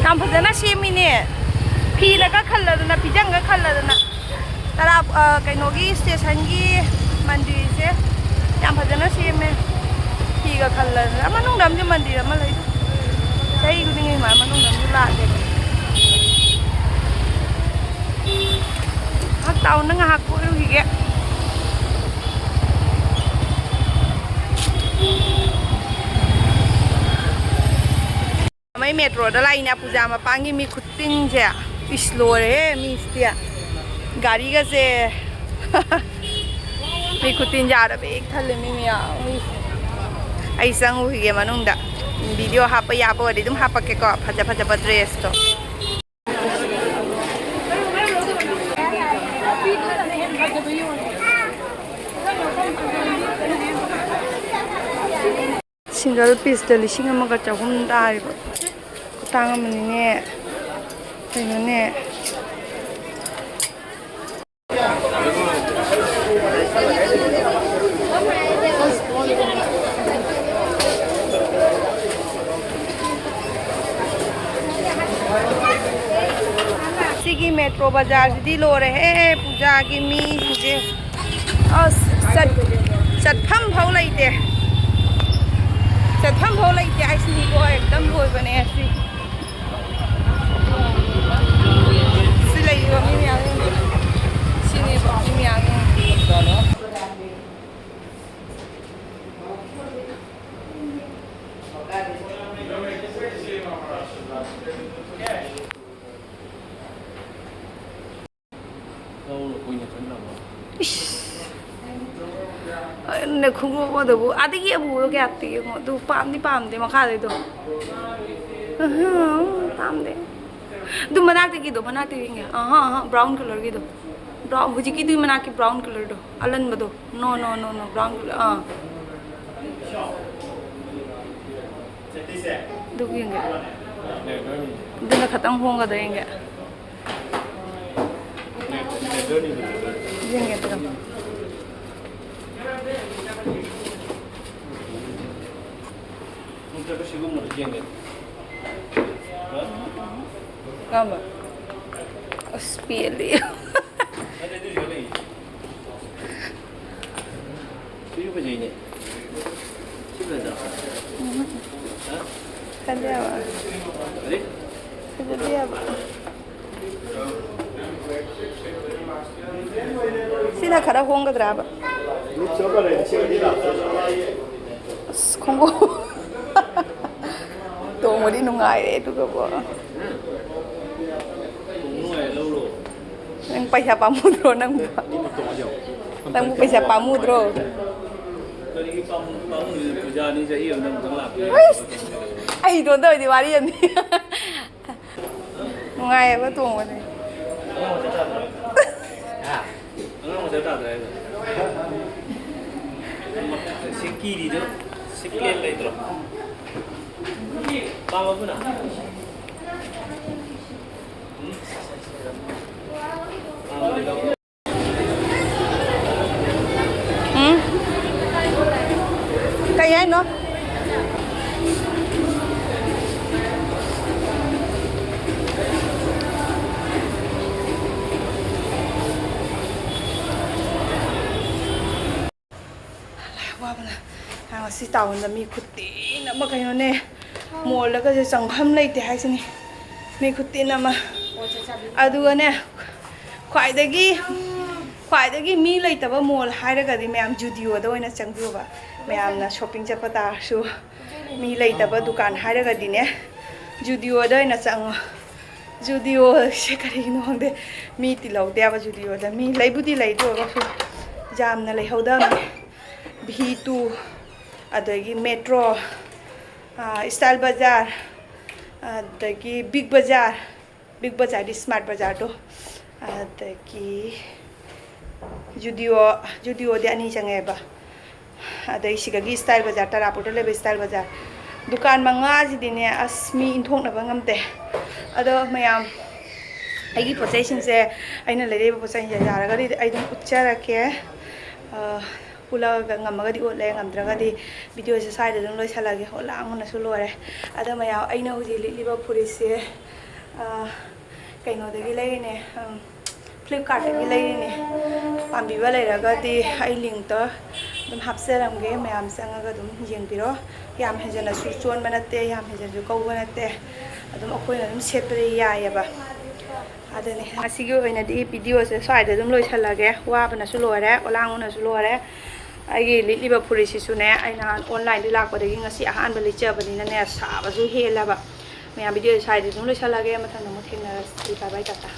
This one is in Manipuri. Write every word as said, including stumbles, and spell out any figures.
ꯌꯥꯝ ꯐꯖꯅ ꯁꯦꯝꯃꯤꯅꯦ꯫ ꯐꯤꯅꯒ ꯈꯜꯂꯗꯅ, ꯐꯤꯖꯪꯒ ꯈꯜꯂꯗꯅ꯫ ꯇꯔꯥ, ꯑ, ꯀꯩꯅꯣꯒꯤ ꯁ꯭ꯇꯦꯁꯟꯒꯤ ꯃꯟꯗꯤꯔꯁꯦ ꯌꯥꯝ ꯐꯖꯅ ꯁꯦꯝꯃꯦ꯫ ꯐꯤꯒ ꯈꯜꯂꯗꯅ꯫ ꯑ, ꯃꯅꯨꯡꯗ ꯑꯃꯗꯤ ꯃꯟꯗꯤꯔ ꯑꯃ ꯂꯩ꯫ ꯆꯍꯤ ꯈꯨꯗꯤꯡꯒꯤ ꯃꯥ ꯃꯅꯨꯡꯗ ꯑꯃꯗꯤ ꯂꯥꯛꯑꯦ꯫ ꯉꯥꯏꯍꯥꯛ ꯇꯥꯎꯟꯗ ꯉꯥꯏꯍꯥꯛ ꯀꯣꯏꯔꯨꯈꯤꯒꯦ꯫ ꯃꯩ ꯃꯦꯇ꯭ꯔꯣꯗ ꯂꯥꯛꯏꯅꯦ꯫ ꯄꯨꯖꯥ ꯃꯄꯥꯟꯒꯤ ꯃꯤ ꯈꯨꯇꯤꯟꯁꯦ꯫ ꯏꯁ, ꯂꯣꯏꯔꯦꯍꯦ ꯃꯤꯁꯤꯗꯤ꯫ ꯒꯥꯔꯤꯒꯁꯦ꯫ ꯃꯤ ꯈꯨꯇꯤꯟ ꯌꯥꯔꯕ ꯍꯦꯛ ꯊꯜꯂꯦ ꯃꯤ ꯃꯌꯥꯝ꯫ ꯃꯤ, ꯑꯩ ꯆꯪꯉꯨꯈꯤꯒꯦ ꯃꯅꯨꯡꯗ꯫ ꯚꯤꯗꯤꯑꯣ ꯍꯥꯞꯄ ꯌꯥꯕ ꯑꯣꯏꯔꯗꯤ ꯑꯗꯨꯝ ꯍꯥꯞꯄꯛꯀꯦꯀꯣ, ꯐꯖ ꯐꯖꯕ ꯗ꯭ꯔꯦꯁꯇꯣ꯫ ꯁꯤꯡꯒꯜ ꯄꯤꯁꯇ ꯂꯤꯁꯤꯡ ꯑꯃꯒ ꯆꯍꯨꯝ ꯇꯥꯔꯤꯕ꯫ ꯈꯨꯇꯥꯡ ꯑꯃꯅꯤꯅꯦ꯫ ꯀꯩꯅꯣꯅꯦ꯫ ꯁꯤꯒꯤ ꯃꯦꯇ꯭ꯔꯣ ꯕꯖꯥꯔꯁꯤꯗꯤ ꯂꯣꯏꯔꯦꯍꯦ, ꯄꯨꯖꯥꯒꯤ ꯃꯤꯁꯤꯡꯁꯦ꯫ ꯑꯁ, ꯆꯠ-, ꯆꯠꯐꯝ ꯐꯥꯎ ꯂꯩꯇꯦ꯫ ꯆꯠꯐꯝ ꯐꯥꯎ ꯂꯩꯇꯦ ꯍꯥꯏꯁꯤꯅꯤꯀꯣ, ꯑꯦꯛꯗꯝ ꯂꯣꯏꯕꯅꯦ ꯁꯤ꯫ ꯁꯤ ꯂꯩꯔꯤꯕ ꯃꯤ ꯃꯌꯥꯝ ꯌꯦꯡꯉꯣ꯫ ꯁꯤꯅꯦꯕ ꯃꯤ ꯃꯌꯥꯝ ꯌꯦꯡꯉꯣ꯫ ꯏꯁ꯫ ꯑꯩꯅ ꯈꯣꯡꯎꯞ ꯑꯃꯗꯕꯨ ꯑꯗꯒꯤ ꯑꯃꯨꯕꯗꯣ ꯀꯌꯥ ꯄꯤꯒꯦ? ꯑꯗꯨ ꯄꯥꯝꯗꯤ ꯄꯥꯝꯗꯦ ꯃꯈꯥꯗꯩꯗꯣ꯫ ꯑꯍ, ꯄꯥꯝꯗꯦ꯫ ꯑꯗꯨ ꯃꯅꯥꯛꯇꯒꯤꯗꯣ, ꯃꯅꯥꯛꯇꯒꯤ ꯌꯦꯡꯒꯦ꯫ ꯑꯍ, ꯑꯍ, ꯕ꯭ꯔꯥꯎꯟ ꯀꯂꯔꯒꯤꯗꯣ꯫ ꯕ꯭ꯔꯥꯎꯟ, ꯍꯧꯖꯤꯛꯀꯤꯗꯨꯒꯤ ꯃꯅꯥꯛꯀꯤ ꯕ꯭ꯔꯥꯎꯟ ꯀꯂꯔꯗꯣ꯫ ꯑꯂꯟꯕꯗꯣ꯫ No, no, no, no, brown colour. ꯑꯥ꯫ ꯑꯗꯨꯒꯤ ꯌꯦꯡꯒꯦ꯫ ꯑꯗꯨꯅ ꯈꯇꯪ ꯍꯣꯡꯒꯗ꯭ꯔꯥ ꯌꯦꯡꯒꯦ꯫ ꯌꯦꯡꯒꯦ ꯑꯗꯨꯗ꯫ ꯅꯠꯇ꯭ꯔꯒ ꯁꯤꯒꯨꯝꯕꯗ ꯌꯦꯡꯒꯦ꯫ ꯀꯔꯝꯕ? ꯑꯁ, ꯄꯦꯜꯂꯦ꯫ ꯁꯤꯁꯨ ꯐꯖꯩꯅꯦ꯫ ꯁꯤ ꯐꯖꯗ꯭ꯔꯣ? ꯍꯥ? ꯈꯟꯗꯦ ꯍꯥꯏꯕ꯫ ꯀꯔꯤ? ꯐꯖꯗꯦ ꯍꯥꯏꯕ꯫ ꯁꯤꯅ ꯈꯔ ꯍꯣꯡꯒꯗ꯭ꯔꯥꯕ? ꯑꯁ, ꯈꯣꯡꯎꯞ ꯇꯣꯡꯕꯗꯤ ꯅꯨꯡꯉꯥꯏꯔꯦ, ꯑꯗꯨꯒꯕꯨ꯫ ꯅꯪ ꯄꯩꯁꯥ ꯄꯥꯝꯃꯨꯗ꯭ꯔꯣ ꯅꯪꯕꯨ? ꯅꯪꯕꯨ ꯄꯩꯁꯥ ꯄꯥꯝꯃꯨꯗ꯭ꯔꯣ? ꯀꯔꯤꯒꯤ ꯄꯥꯝꯃꯨ-, ꯄꯥꯝꯃꯨꯗꯣꯏꯅꯣ? ꯄꯨꯖꯥ ꯑꯅꯤ ꯆꯍꯤ ꯑꯃꯗ ꯑꯃꯨꯛꯇꯪ ꯂꯥꯛꯄ꯫ ꯑꯩꯁ! ꯑꯩ ꯏꯇꯣꯟꯇ ꯑꯣꯏꯗꯤ ꯋꯥꯔꯤ ꯑꯃꯅꯤ꯫ ꯅꯨꯡꯉꯥꯏꯌꯦꯕ ꯇꯣꯡꯕꯗꯤ꯫ ꯑꯉꯥꯡ ꯃꯆꯥ ꯇꯥꯗ꯭ꯔꯥ ꯍꯥꯏꯁꯦ? ꯁꯤ ꯀꯤꯔꯤꯗꯣ, ꯁꯤ ꯀꯦꯟ ꯂꯩꯇ꯭ꯔꯣ? ꯄꯥꯝꯃꯕ ꯅꯪ? ꯎꯝ? ꯄꯥꯝꯃꯕ? ꯎꯝ? ꯀꯩ ꯍꯥꯏꯅꯣ? ꯋꯥꯕꯅ ꯉꯁꯤ ꯇꯥꯎꯟꯗ ꯃꯤ ꯈꯨꯇꯤꯟ ꯑꯃ ꯀꯩꯅꯣꯅꯦ, ꯃꯣꯜꯗꯒꯁꯦ ꯆꯪꯐꯝ ꯂꯩꯇꯦ ꯍꯥꯏꯁꯤꯅꯤ꯫ ꯃꯤ ꯈꯨꯇꯤꯟ ꯑꯃ꯫ ꯑꯗꯨꯒꯅꯦ, ꯈ꯭ꯋꯥꯏꯗꯒꯤ, ꯈ꯭ꯋꯥꯏꯗꯒꯤ ꯃꯤ ꯂꯩꯇꯕ ꯃꯣꯜ ꯍꯥꯏꯔꯒꯗꯤ ꯃꯌꯥꯝ ꯖꯨꯗꯤꯑꯣꯗ ꯑꯣꯏꯅ ꯆꯪꯕꯤꯌꯣꯕ꯫ ꯃꯌꯥꯝꯅ ꯁꯣꯞꯄꯤꯡ ꯆꯠꯄ ꯇꯥꯔꯁꯨ, ꯃꯤ ꯂꯩꯇꯕ ꯗꯨꯀꯥꯟ ꯍꯥꯏꯔꯒꯗꯤꯅꯦ, ꯖꯨꯗꯤꯑꯣꯗ ꯑꯣꯏꯅ ꯆꯪꯉꯣ꯫ ꯖꯨꯗꯤꯑꯣꯁꯦ ꯀꯔꯤꯒꯤꯅꯣ ꯈꯪꯗꯦ, ꯃꯤ ꯇꯤꯜꯍꯧꯗꯦꯕ ꯖꯨꯗꯤꯑꯣꯗ꯫ ꯃꯤ ꯂꯩꯕꯨꯗꯤ ꯂꯩ, ꯑꯗꯨ ꯑꯣꯏꯔꯒꯁꯨ ꯌꯥꯝꯅ ꯂꯩꯍꯧꯗꯕꯅꯤ꯫ ꯚꯤ ꯇꯨ, ꯑꯗꯒꯤ ꯃꯦꯇ꯭ꯔꯣ, ꯏꯁꯇꯥꯏꯜ ꯕꯖꯥꯔ, ꯑꯗꯒꯤ ꯕꯤꯛ ꯕꯖꯥꯔ, ꯕꯤꯛ ꯕꯖꯥꯔꯗꯤ ꯏꯁꯃꯥꯔꯠ ꯕꯖꯥꯔꯗꯣ, ꯑꯗꯒꯤ ꯖꯨꯗꯤꯑꯣ, ꯖꯨꯗꯤꯑꯣꯗꯤ ꯑꯅꯤ ꯆꯪꯉꯦꯕ꯫ ꯑꯗꯩ ꯁꯤꯗꯒꯤ ꯏꯁꯇꯥꯏꯜ ꯕꯖꯥꯔ, ꯇꯔꯥꯄꯨꯔꯗ ꯂꯩꯕ ꯏꯁꯇꯥꯏꯜ ꯕꯖꯥꯔ꯫ ꯗꯨꯀꯥꯟ ꯃꯉꯥꯁꯤꯗꯤꯅꯦ, ꯑꯁ, ꯃꯤ ꯏꯟꯊꯣꯛꯅꯕ ꯉꯝꯗꯦ꯫ ꯑꯗꯣ ꯃꯌꯥꯝ, ꯑꯩꯒꯤ ꯄꯣꯠ ꯆꯩꯁꯤꯡꯁꯦ, ꯑꯩꯅ ꯂꯩꯔꯛꯏꯕ ꯄꯣꯠ ꯆꯩꯁꯤꯡꯁꯦ ꯌꯥꯔꯒꯗꯤ ꯑꯩ ꯑꯗꯨꯝ ꯎꯠꯆꯔꯛꯀꯦ꯫ ꯑ, ꯄꯨꯜꯂꯒ ꯉꯝꯃꯒꯗꯤ ꯎꯠꯂꯦ, ꯉꯝꯗ꯭ꯔꯒꯗꯤ ꯚꯤꯗꯤꯑꯣꯁꯦ ꯁ꯭ꯋꯥꯏꯗ ꯑꯗꯨꯝ ꯂꯣꯏꯁꯤꯜꯂꯒꯦ꯫ ꯑꯣ, ꯂꯥꯡꯕꯅꯁꯨ ꯂꯣꯏꯔꯦ꯫ ꯑꯗꯣ ꯃꯌꯥꯝ, ꯑꯩꯅ ꯍꯧꯖꯤꯛ ꯂꯤꯠꯂꯤꯕ ꯐꯨꯔꯤꯠꯁꯦ, ꯑ, ꯀꯩꯅꯣꯗꯒꯤ ꯂꯩꯔꯤꯅꯦ, ꯎꯝ, Flipkartꯇꯒꯤ ꯂꯩꯔꯤꯅꯦ꯫ ꯄꯥꯝꯕꯤꯕ ꯂꯩꯔꯒꯗꯤ ꯑꯩ linkꯇꯣ ꯑꯗꯨꯝ ꯍꯥꯞꯆꯔꯝꯒꯦ, ꯃꯌꯥꯝ ꯆꯪꯉꯒ ꯑꯗꯨꯝ ꯌꯦꯡꯕꯤꯔꯣ꯫ ꯌꯥꯝ ꯍꯦꯟꯖꯟꯅꯁꯨ ꯆꯣꯟꯕ ꯅꯠꯇꯦ, ꯌꯥꯝ ꯍꯦꯟꯖꯟꯁꯨ ꯀꯧꯕ ꯅꯠꯇꯦ, ꯑꯗꯨꯝ ꯑꯩꯈꯣꯏꯅ ꯑꯗꯨꯝ ꯁꯦꯠꯄꯗ ꯌꯥꯏꯑꯕ꯫ ꯑꯗꯨꯅꯤ, ꯉꯁꯤꯒꯤ ꯑꯣꯏꯅꯗꯤ ꯚꯤꯗꯤꯑꯣꯁꯦ ꯁ꯭ꯋꯥꯏꯗ ꯑꯗꯨꯝ ꯂꯣꯏꯁꯤꯜꯂꯒꯦ꯫ ꯋꯥꯕꯅꯁꯨ ꯂꯣꯏꯔꯦ, ꯑꯣꯂꯥꯡꯕꯅꯁꯨ ꯂꯣꯏꯔꯦ꯫ ꯑꯩꯒꯤ ꯂꯤꯠꯂꯤꯕ ꯐꯨꯔꯤꯠꯁꯤꯁꯨꯅꯦ, ꯑꯩ ꯅꯍꯥꯟ onlineꯗꯒꯤ ꯂꯥꯛꯄꯗꯒꯤ ꯉꯁꯤ ꯑꯍꯥꯟꯕ ꯂꯤꯠꯆꯕꯅꯤꯅꯅꯦ, ꯁꯥꯕꯁꯨ ꯍꯦꯜꯂꯕ꯫ ꯃꯌꯥꯝ, ꯚꯤꯗꯤꯑꯣꯁꯦ ꯁ꯭ꯋꯥꯏꯗ ꯑꯗꯨꯝ ꯂꯣꯏꯁꯤꯜꯂꯒꯦ꯫ ꯃꯊꯪꯗ ꯑꯃꯨꯛ ꯊꯦꯡꯅꯔꯁꯤ꯫ Bye bye, Tata.